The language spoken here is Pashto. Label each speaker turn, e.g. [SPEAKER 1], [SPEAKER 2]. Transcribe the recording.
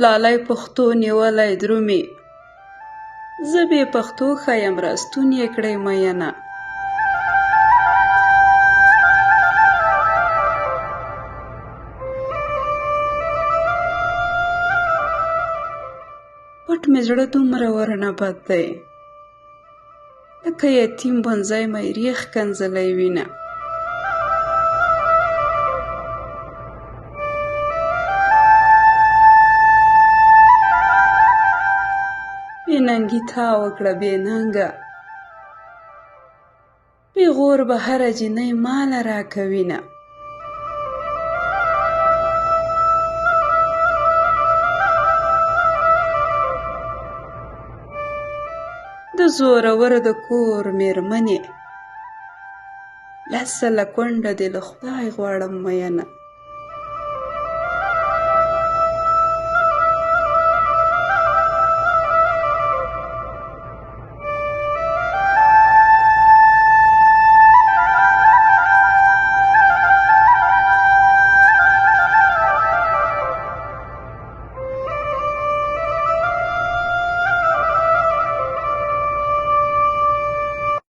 [SPEAKER 1] لالی پښتو نیولی درومي، زه بې پښتو ښه یم راستون یې کړئ میینه. پټ مې زړه دومره ورنه بد دی، لکه یتیم بنځی مې ریخ کنځلی وینه. بې ننګي تا وکړه بې ننګه، پیغور به هره جینۍ ماله راکوینه. د زورور د کور مېرمنې، لس ځله کونډه دې له خدای غواړم میینه.